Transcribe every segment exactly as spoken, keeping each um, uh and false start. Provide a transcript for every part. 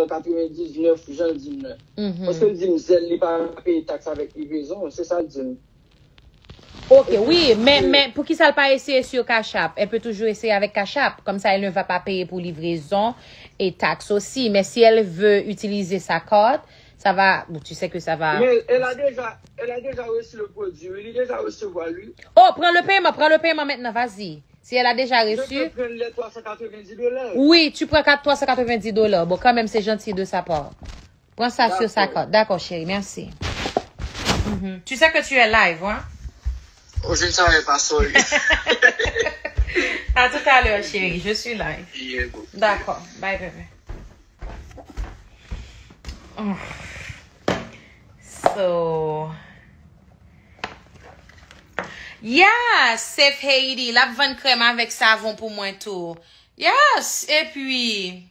katrevendiznèf, jan l di m nan. Mhm. Paske l di m zèl li pa peye taks avèk livrezon, se sa l di m. Ok, wi, men, men pou ki sa l pa eseye sur Cash App? Elle peut toujours essayer avec Cash App. Comme ça, elle ne va pas payer pour livraison et taxes aussi. Mais si elle veut utiliser sa carte, ça va. Bon, tu sais que ça va. Mais elle a déjà, elle a déjà reçu le produit, oui, il a déjà recevoir lui. Oh, prends le paiement, prends le paiement maintenant, vas-y. Si elle a déjà Je peux reçu. Prendre les trois cent quatre-vingt-dix dollars. Oui, tu prends quatre trois cent quatre-vingt-dix dollars. Bon, quand même, c'est gentil de sa part. Prends ça sur sa D'accord. Carte. D'accord, chérie, merci. Mhm. Tu sais que tu es live, hein? Oh, je ne savais pas, sorry. À tout à l'heure, chérie, je suis live. Yeah, boo. D'accord, bye, bébé. Oh. So, yes, Safe Haiti, l ap vann krèm avèk savon pou mwen tou. Yes, epi,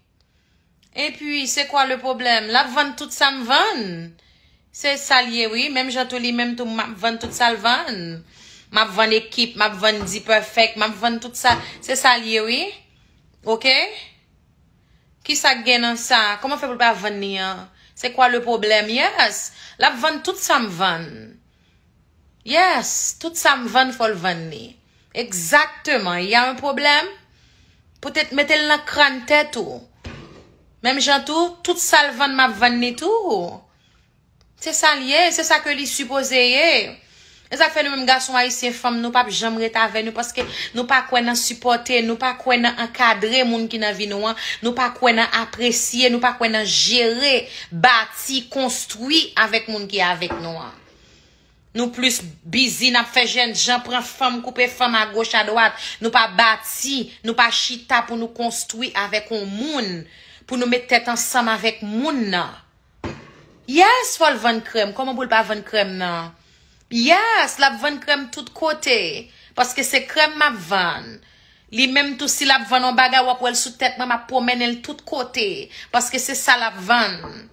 epi, c'est quoi le problème? L ap vann tout sa m vann. Se sa l ye, wi. Menm jan tou, li menm tou, m ap vann tout sa l vann. M ap vann ekip, m ap vann D-Perfect, m ap vann tout sa. Se sa l ye, wi. Ok? Ki sa k gen nan sa? Kòman fè pou l pa vann li an? C'est quoi le problème? Yes. L ap vann tout sa m vann. Yes. Tout sa m vann, fò l vann li. Egzakteman. Y a un problème? Poutèt mete l nan kràn tèt ou. Menm jan tou, tout sa l vann, m ap vann li tou. Se sa l ye, se sa ke li sipoze ye. E sa k fè nou menm gason ayisyen, fanm, nou p ap janm ret avè nou, paske nou pa kwè nan sipòte, nou pa kwè nan ankadre moun ki nan vi nou an, nou pa kwè nan apresye, nou pa kwè nan jere, bati, konstwi avèk moun ki avèk nou an. Nou plis bizi, n ap fè jènjan pran fanm, koupe fanm agoch adwat. Nou pa bati, nou pa chita pou nou konstwi avèk yon moun, pou nou met tèt ansanm avèk moun nan. Yes, fò l vann krèm. Kòman pou l pa vann krèm nan? Yes, l ap vann krèm tout kote. Paske se krèm m ap vann. Li menm tou, si l ap vann yon bagay, w ap wè l sou tèt mwen, m ap pwomennen l tout kote. Paske se sa l ap vann.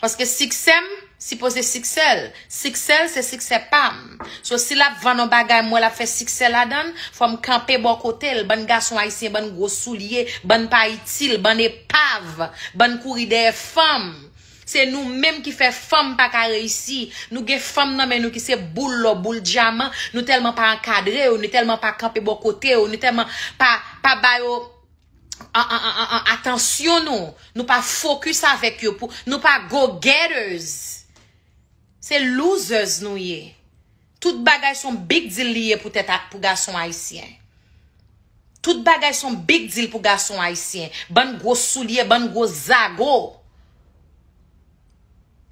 Paske siksè m sipoze siksè l. Siksè l se siksè pa m. So, si l ap vann yon bagay, m wè l ap fè siksè ladan l, fò m kanpe bò kote l. Bann gason ayisyen, bann gwo soulye, bann pa itil, bann epav, bann kouri dèyè fanm. Se nou menm ki fè fanm pa ka reyisi. Nou gen fanm nan men nou ki se boul lò, boul dyaman. Nou tèlman pa ankadre yo, nou tèlman pa kanpe bò kote yo, nou tèlman pa, pa ba yo an, an, an, an, an, atansyon nou. Nou pa focus avèk yo. Pou, nou pa go-getters. Se losers nou ye. Tout bagay se yon big deal li ye pou tèt a, pou gason ayisyen. Tout bagay se yon big deal pou gason ayisyen. Bann gwo soulye, bann gwo zago.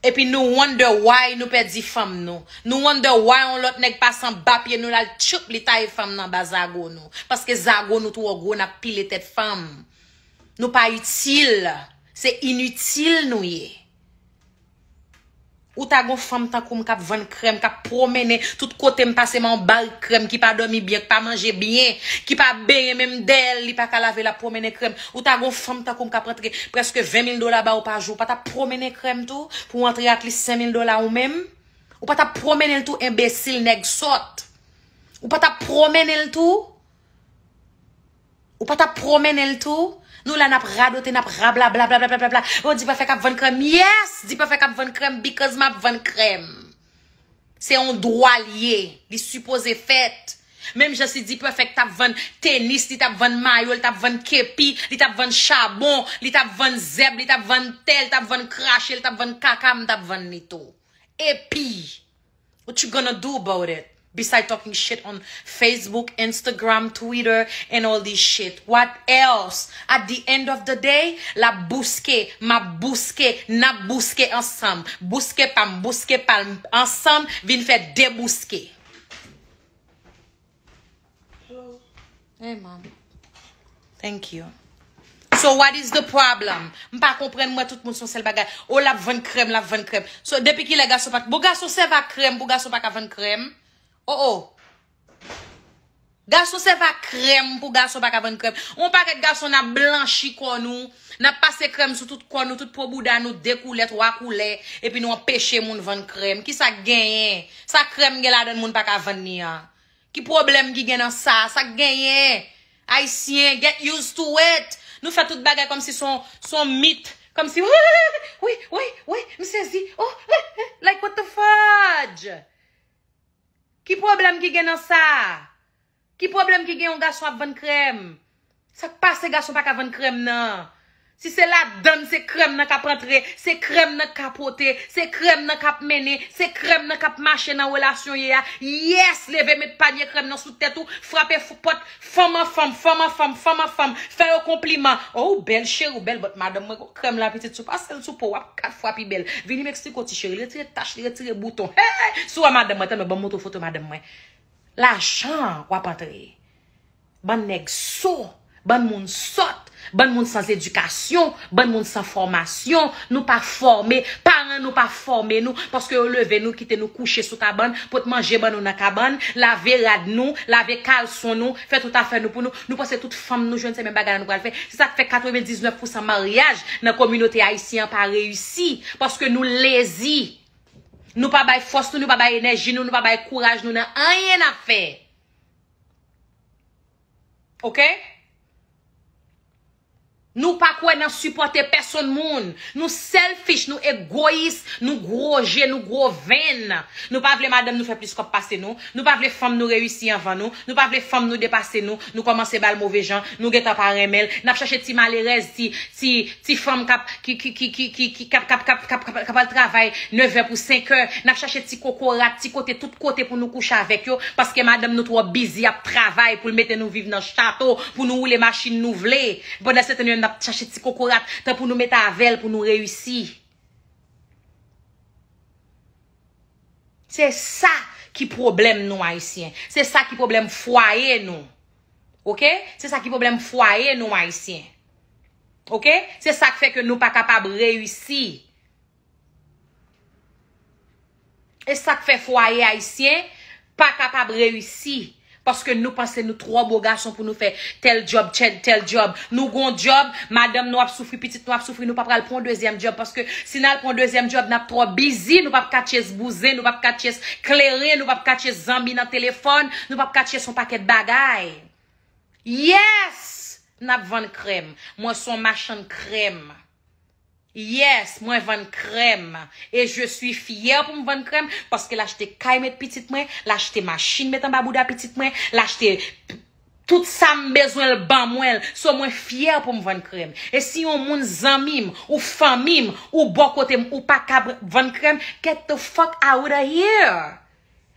Epi nou wonder why nou pèdi fanm nou. Nou wonder why yon lòt nèg pase anba pye nou, l al tchoup, li taye fanm nan anba zago nou. Paske zago nou twò gwo, n ap pile tèt fanm. Nou pa itil. Se initil nou ye. Ou ta gon fanm tankou m k ap vann krèm, k ap pwomennen tout kote m pase, m a yon barik krèm, ki pa dòmi byen, ki pa manje byen, ki pa benyen menm dèyè l, li pa ka lave, l ap pwomennen krèm. Ou ta gon fanm tankou m k ap rantre prèske ven mil dola ba ou pa jou, ou pa t ap pwomennen krèm tou, pou w antre at least senk mil dola ou menm? Ou pa t ap pwomennen l tou, enbesil, nèg sòt? Ou pa t ap pwomennen l tou? Ou pa t ap pwomennen l tou? Nou la n ap radote, n ap rablabla, blablabla. Oh, D-Perfect ap vann krèm. Yes, D-Perfect ap vann krèm because m ap vann krèm. Se yon dwa l ye. Li sipoze fèt. Menm jan si D-Perfect t ap vann tenis, li t ap vann mayo, li t ap vann kepi, li t ap vann chabon, li t ap vann zèb, li t ap vann tè, li t ap vann krache, li t ap vann kaka, m t ap vann li tou. Epi, what you gonna do about it? Beside talking shit on Facebook, Instagram, Twitter, and all this shit. What else? At the end of the day, l ap bouske, m ap bouske, n ap bouske ansanm. Bouske pa m, bouske pa l, ansanm, vin fè de bouske. Hey, man. Thank you. So what is the problem? M pa konprann, mwen, tout moun se yon sèl bagay. Oh, l ap vann krèm, l ap vann krèm. So, depi kilè gason pa, bon, gason sèvi ak krèm pou gason pa ka vann krèm? Oh, oh. Gason sèvi ak krèm pou gason pa ka vann krèm. Yon pakèt gason n ap blanchi kò nou, n ap pase krèm sou tout kò nou, tout po bouda nou, de koulè, twa koulè, epi nou anpeche moun vann krèm. Kisa k genyen? Sa krèm gen ladan l moun pa ka vann li an? Ki pwoblèm ki gen nan sa? Sa k genyen? Ayisyen, get used to it. Nou fè tout bagay kòmsi se yon, se yon mit. Kòmsi, wi, wi, wi, wi, m sezi. Oh, like what the fudge? Ki pwoblèm ki gen nan sa? Ki pwoblèm ki gen yon gason ap vann krèm? Sa k pase gason pa ka vann krèm nan? Si se ladann, se krèm nan k ap antre, se krèm nan k ap pote, se krèm nan k ap mennen, se krèm nan k ap mache nan relasyon ye a. Yes, leve met panye krèm nan sou tèt ou, frape f- pòt, fanm an fanm, fanm an fanm, fanm an fanm, fè yo konpliman. Oh, ou bèl cheri, ou bèl, but madanm mwen, krèm la pitit sou, pase l sou po, w ap kat fwa pi bèl. Vini m eksplike w ti cheri, li retire tach, li retire bouton. Hey, hey, si w wè madanm mwen, tann mwen, ban m montre w foto madanm mwen. Lajan w ap antre. Bann nèg so, bann moun sòt, bann moun san edikasyon, bann moun san fòmasyon, nou pa fòme, paran nou pa fòme nou, paske yo leve nou, kite nou kouche sou kabann, pot manje ban nou nan kabann, lave rad nou, lave kalson nou, fè tout afè nou pou nou, nou panse tout fanm nou jwenn se menm bagay la nou pral fè. Se sa k fè katrevendiznèf pousan maryaj nan kominote ayisyen an pa reyisi, paske nou lezi. Nou pa bay fòs nou, nou pa bay enèji nou, nou pa bay kouraj nou nan anyen n ap fè. Oke? Nou pa kwè nan sipòte pèsonn moun. Nou selfish, nou egoyis, nou gwo je, nou gwo venn. Nou pa vle madanm nou fè plis kòb pase nou. Nou pa vle fanm nou reyisi anvan nou. Nou pa vle fanm nou depase nou. Nou kòmanse ba l move jan. Nou gentan pa renmen l. N ap chache ti malerèz, ti, ti, ti fanm k ap, ki, ki, ki, ki, ki, ki, k ap, k ap, k ap, k ap, k ap al travay nevè pou senkè. N ap chache ti kokorat, ti kote, tout kote pou nou kouche avèk yo, paske madanm nou twò bizi ap travay pou l mete nou viv nan chato, pou nou woule machin nou vle. Pandan se tan, nou menm n ap chache ti kokorat, tan pou nou mete avè l, pou nou reyisi. Se sa ki pwoblèm nou, Ayisyen. Se sa ki pwoblèm fwaye nou. Oke? Se sa ki pwoblèm fwaye nou, Ayisyen. Oke? Se sa k fè ke nou pa kapab reyisi. E sa k fè fwaye ayisyen pa kapab reyisi. Paske nou panse nou twò bo gason pou nou fè tèl djòb, tèl, tèl djòb. Nou gon djòb, madanm nou ap soufri, pitit nou ap soufri, nou pa pral pran yon dezyèm djòb. Paske si n al pran yon dezyèm djòb, n ap twò bizi, nou p ap ka chase bouzen, nou p ap ka chase kleren, nou p ap ka chase zanmi nan telefòn, nou p ap ka chase yon pakèt bagay. Yes! N ap vann krèm. Mwen se yon machann krèm. Yes, mwen vann krèm. E je suis fière pou m vann krèm, paske l achte kay met pitit mwen, l achte machin met anba bouda pitit mwen, l achte tout sa m bezwen, l ban mwen l. So, mwen fyè pou m vann krèm. E si yon moun, zanmi m, ou fanmi m, ou bò kote m, ou pa ka vann krèm, get the fuck out of here.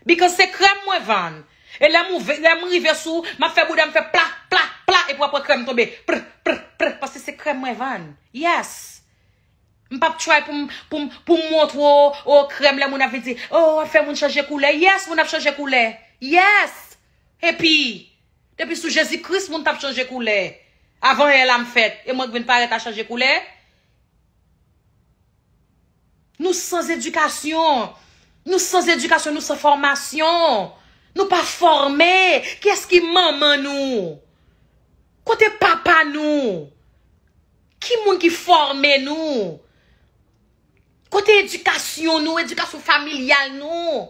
Because se krèm mwen vann. E lè m ouve, lè m rive sou, m ap fè bouda m fè pla, pla, pla, epi w ap wè krèm tonbe. Pr, pr, pr, paske se krèm mwen vann. Yes. M p ap try pou m, pou m, pou m montre w, o, krèm lè moun ap vin di, o, w ap fè moun chanje koulè. Yes, moun ap chanje koulè. Yes. Epi, depi sou Jezi Kris, moun t ap chanje koulè. Avan yè la m fèt, e mwen k vin parèt a chanje koulè. Nou san edikasyon. Nou san edikasyon, nou san fòmasyon. Nou pa fòme. Kiyès ki manman nou? Kote papa nou? Ki moun ki fòme nou? Kote edikasyon nou, edikasyon familyal nou?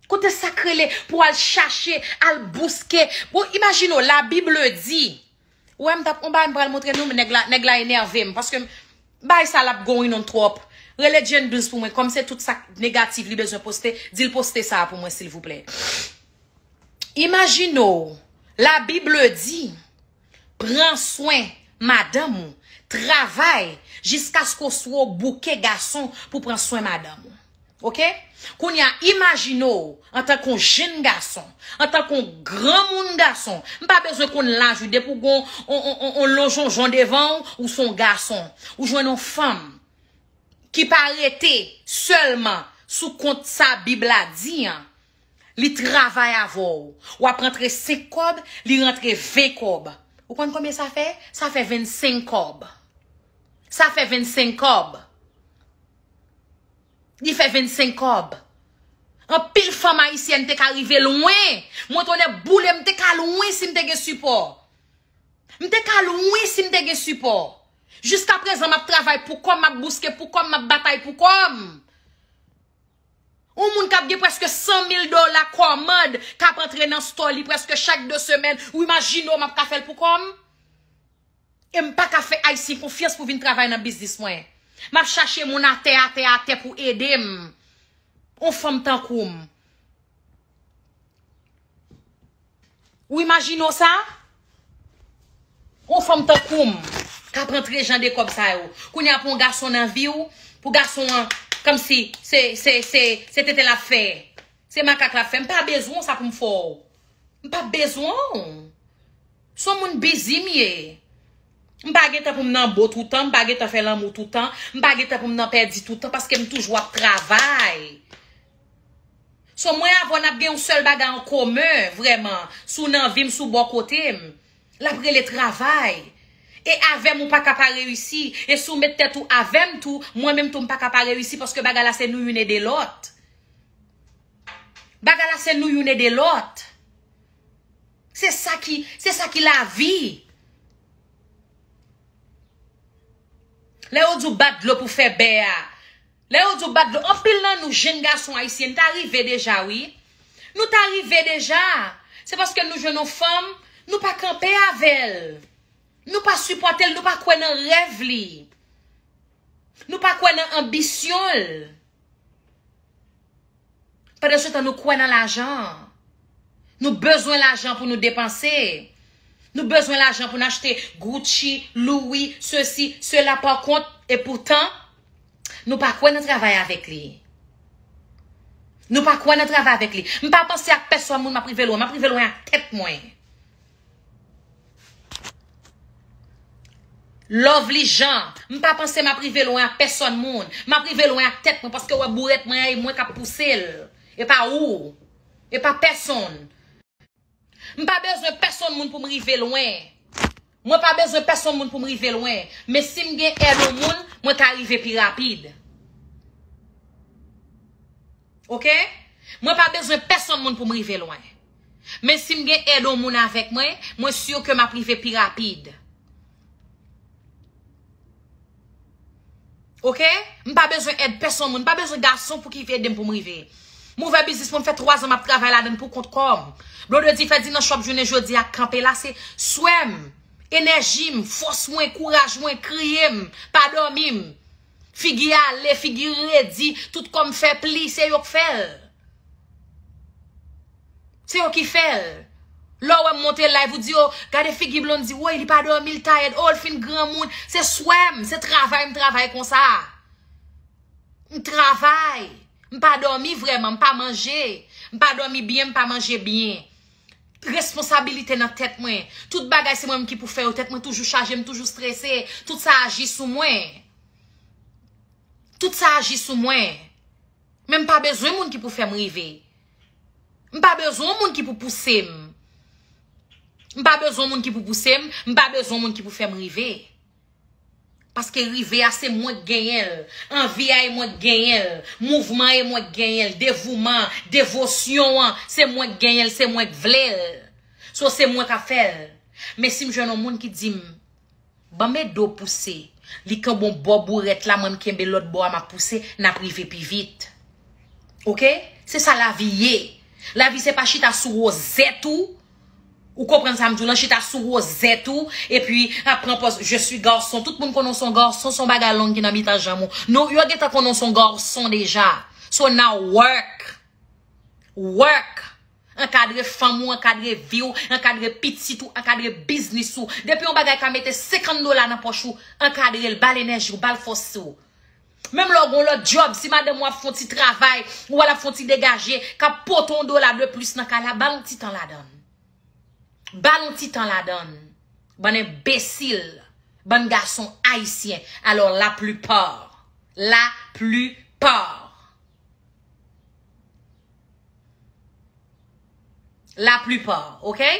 Kote sa k rele pou al chache, al bouske? Bon, imajine w, la Bible dit. Ou wè, m t ap, on bagay m pral montre nou, men nèg la, nèg la enève m, paske m, bagay sa l ap going on twòp. Rele Jane Bills pou mwen, kòm se tout sa k negatif li bezwen poste, di l poste sa a pou mwen, silvouplè. Imajine w, la Bible dit, pran swen madanm ou, travay jiskaske w sou bouke gason pou pran swen madanm ou. Oke? Kounye a, imajine w antanke yon jenn gason, antanke yon granmoun gason. M pa bezwen konn laj ou, depi w gon on, on, on, on lonjonjon devan w, ou se yon gason. Ou jwenn yon fanm ki pa rete sèlman sou kont sa Bib la di an. Li travay avè w. W ap rantre senk kòb, li rantre ven kòb. Ou konn konbyen sa fè? Sa fè vennsenk kòb. Sa fè vennsenk kòb. Li fè vennsenk kòb. Anpil fanm ayisyèn te ka rive lwen. Mwen tonnè boule, m te ka lwen si m te gen sipò. M te ka lwen si m te gen sipò. Jiskaprezan, m ap travay pou kò m, m ap bouske pou kò m, m ap batay pou kò m. Yon moun k ap gen prèske san mil dola kòmand k ap antre nan store li prèske chak de semèn. Ou imajine w m ap ka fè l pou kò m? E m pa ka fè Ayisyen konfyans pou vin travay nan biznis mwen. M ap chache moun atè, atè, atè pou ede m. On fanm tankou m. Ou imajine w sa? On fanm tankou m k ap rantre jan de kòb sa yo. Kounye a pou yon gason nan vi w, pou gason an, kòmsi se, se, se, se tete l ap fè. Se makak l ap fè. M pa bezwen w sa pou m fè w. M pa bezwen w. Se yon moun bizi m ye. M pa gen tan pou m nan bo toutan, m pa gen tan fè lanmou toutan, m pa gen tan pou m nan pèdi toutan, paske m toujou ap travay. So, mwen avè w n ap gen yon sèl bagay an komen, vrèman, si w nan vi m, si w bò kote m, l ap rele travay. E avè m, ou pa ka pa reyisi. E si w met tèt ou avè m tou, mwen menm tou, m pa ka pa reyisi, paske bagay la se nou youn ede lòt. Bagay la se nou youn ede lòt. Se sa ki, se sa ki lavi. Lè yo di w bat dlo pou fè bè a. Lè yo di w bat dlo, anpil nan nou, jenn gason ayisyen, n ta rive deja, wi. Nou ta rive deja. Se paske nou jwenn yon fanm, nou pa kanpe avè l. Nou pa sipòte l, nou pa kwè nan rèv li. Nou pa kwè nan anbisyon l. Pandansetan, nou kwè nan lajan. Nou bezwen lajan pou nou depanse. Nou bezwen lajan pou n achte Gucci, Louis, sesi, sela. Pa kont, e poutan, nou pa kwè nan travay avèk li. Nou pa kwè nan travay avèk li. M pa panse ak pèsòn moun, m ap rive lwen. M ap rive lwen ak tèt mwen. Lovely Jean, m pa panse m ap rive lwen ak pèsòn moun. M ap rive lwen ak tèt mwen, paske w wè bourèt mwen an, e mwen k ap pouse l. E pa ou. E pa pèsonn. M pa bezwen pèsonn moun pou m rive lwen. Mwen pa bezwen pèsonn moun pou m rive lwen. Men si m gen èd yon moun, mwen ka rive pi rapid. Oke? Mwen pa bezwen pèsonn moun pou m rive lwen. Men si m gen èd yon moun avèk mwen, mwen si ke m ap rive pi rapid. Oke? M pa bezwen èd pèsonn moun, m pa bezwen gason pou ki ede m pou m rive. M ouvè biznis mwen, m fè twa zan m ap travay ladan l pou kont kò m. Blondedy fè di nan shop jounen jodi a, kanpe la, se swè m, enèji m, fòs mwen, kouraj mwen, kriye m, pa dòmi m. Figi ale, figi redi, tout kò m fè pli, se yo k fè l. Se yo ki fè l. Lè w wè m monte live, ou di, "O, gade figi Blondy, woy, li pa dòmi, li tayèd, o, l fin granmoun." Se swè m, se travay m travay konsa. M travay. M pa dòmi vrèman, m pa manje. M pa dòmi byen, m pa manje byen. Responsabilite nan tèt mwen. Tout bagay se mwen menm ki pou fè yo. Tèt mwen toujou chaje, m toujou strese. Tout sa aji sou mwen. Tout sa aji sou mwen. Men m pa bezwen moun ki pou fè m rive. M pa bezwen moun ki pou pouse m. M pa bezwen moun ki pou pouse m. M pa bezwen moun ki pou fè m rive. Paske rive a, se mwen k genyen l. Anvi a, e mwen k genyen l. Mouvman an, e mwen k genyen l. Devouman, devosyon an, se mwen k genyen l, se mwen k vle l. So, se mwen k ap fè l. Men si m jwenn yon moun ki di m, "Ban m ede w pouse." Li kenbe yon bò bourèt la, mwen m kenbe lòt bò a, m ap pouse, n ap rive pi vit. Oke? Se sa lavi ye. Lavi se pa chita sou wozèt ou. Ou konprann sa m di w lan, chita sou wozèt ou, epi ap pran pòz, "Je suis garçon." Tout moun konnen w se yon gason, se yon bagay long ki nan mitan janm ou. Non, yo gentan konnen w se yon gason deja. So now work. Work. Ankadre fanm ou, ankadre vi w, ankadre pitit ou, ankadre biznis ou. Depi yon bagay ka mete senkant dola nan pòch ou, ankadre l, ba l enèji w, ba l fòs ou. Menm lè w gen yon lòt djòb, si madanm ou ap fè yon ti travay, ou wè l ap fè yon ti degaje, k ap pote yon dola de plis nan kay la, ba l yon ti tan ladan l. Ba l yon ti tan ladan l. Bann enbesil, bann gason ayisyen. Alò, laplipa, laplipa, laplipa, oke?